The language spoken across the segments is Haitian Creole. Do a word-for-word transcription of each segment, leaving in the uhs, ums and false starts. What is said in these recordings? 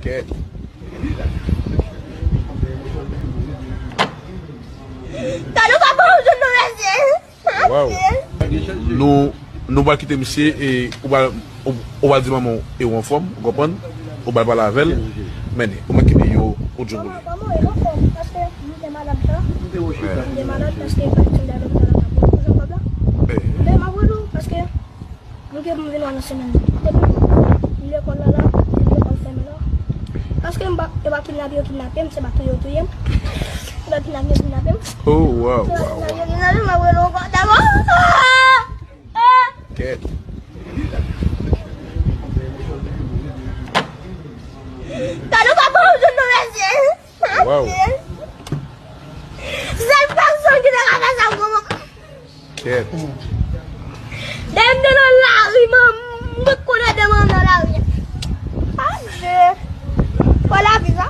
Kèt. Talè w pa pran yon joun non, mesye. Waw. Nou, nou pral kite misye e ou pral, ou, ou pral di manman w e ou anfòm, ou konprann? Ou pral pale avè l. Men, ou mèt kite yo, ou djongole. Manman, manman, e anfòm, paske m te malad la. M te malad paske pa t janm de lopital la, pou jan kòb la. Men m ap rele w, paske m gen pou m vin la nan semèn nan. Depi m lekòl la la, m te pral fèmen la. Paske m pa, yo pa kidnape, yo kidnape m, se pa touye yo touye m. Yo pa kidnape, yo kidnape m. Oh, waw, waw, waw. Yo kidnape m, m ap rele w ankò. Dakò? Kèt. Talè w pa pran yon joun non, mesye. Waw. Sèl pèsòn ki ta ka fè sa pou mwen. Kèt. Dèyè m te nan lari, man, m ret konnen dèyè m nan lari. Adje. Fò lavi sa.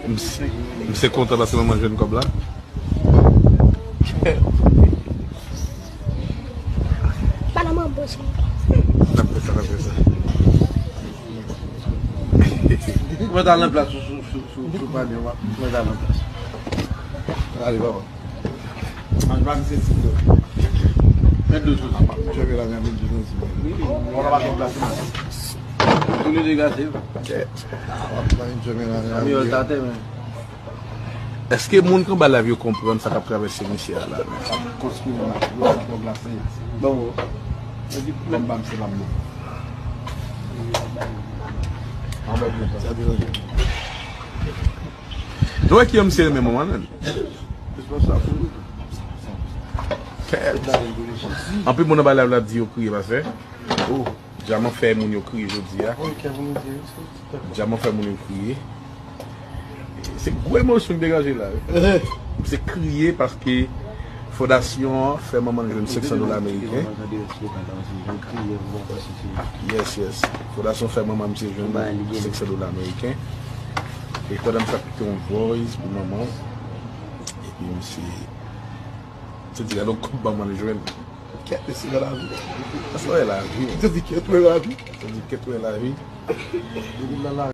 M s-, m se kontan paske manman jwenn kòb la. Ba nan manman bòs mwen. N ap fè sa, n ap fè sa. Mwen t al nan plas sou, sou, sou, sou, sou panye w, mwen t al nan plas. Ale, papa. Ann pa misye ti dlo. Met dlo sou sa. Cheve la, men vin di nou si. Mwen pa konn plas la. Tou le de gate. Miyò l ta tè, men. Èske moun k anba live yo konprann sa k ap travèse misye a la? Konspire m ak yo, ak bòg la se. Bon. Kòm pa m se pa m non. Nou wè ki jan misye renmen manman l menm. Kèt. Anpil moun anba live la di yo kriye, pastè. Oh, Djaman fè moun yo kriye jodi a. Djaman fè moun yo kriye. Se gwo emosyon ki degaje la, wi. Se kriye paske fondasyon an fè manman l jwenn senk san dola ameriken. Yes, yes. Fondasyon fè manman misye jwenn senk san dola ameriken. E pandan misye ap kite yon voice pou manman l. Epi misye, se di gade yon kòb manman l jwenn. Kèt, mesye, nan lavi. Sa se lavi. Sa di kèt, wè lavi. Sa di kèt, wè lavi. Depi nan lavi.